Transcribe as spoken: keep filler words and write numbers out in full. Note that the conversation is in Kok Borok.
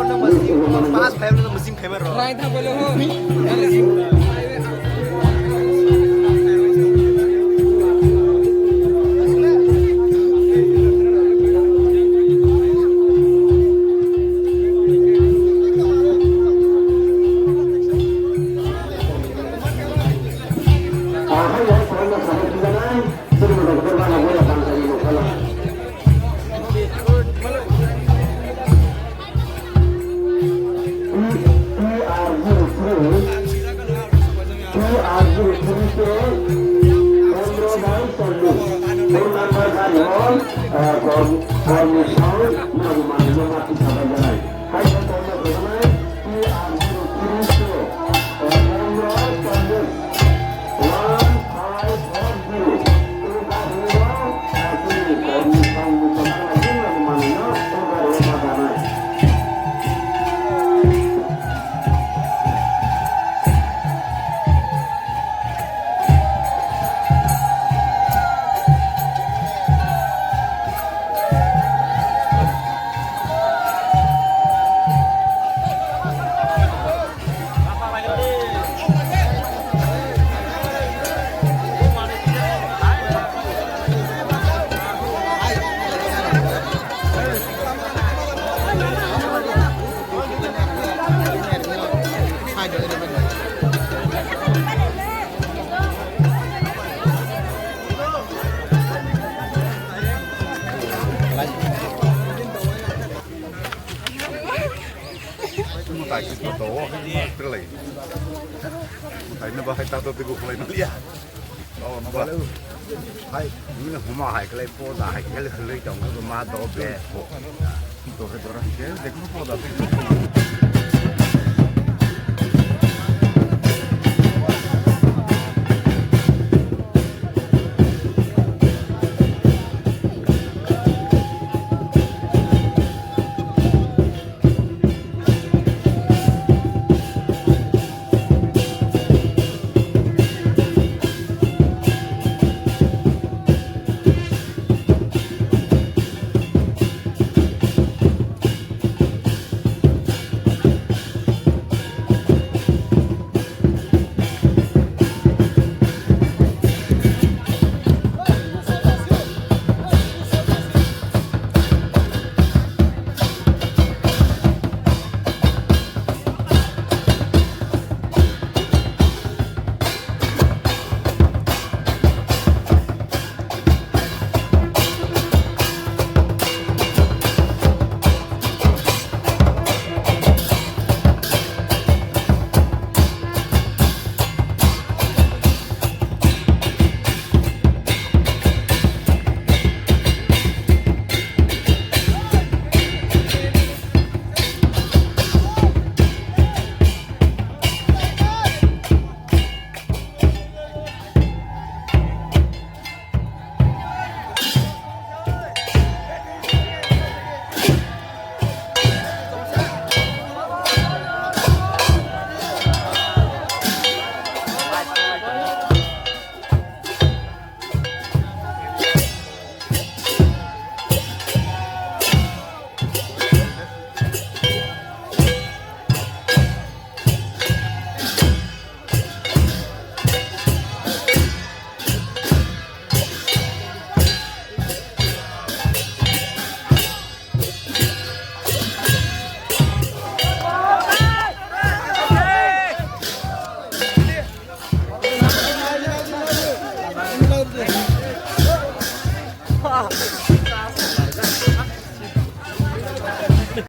Pass five minute machine khaima rw. Mutai si to to, mutai na bahai tato tigo khlai na liya. Oh, no ba. Hai, ni huma hai khlai po da hai khlai khlai tong ko ma do be. To he dora ke, dekho po da.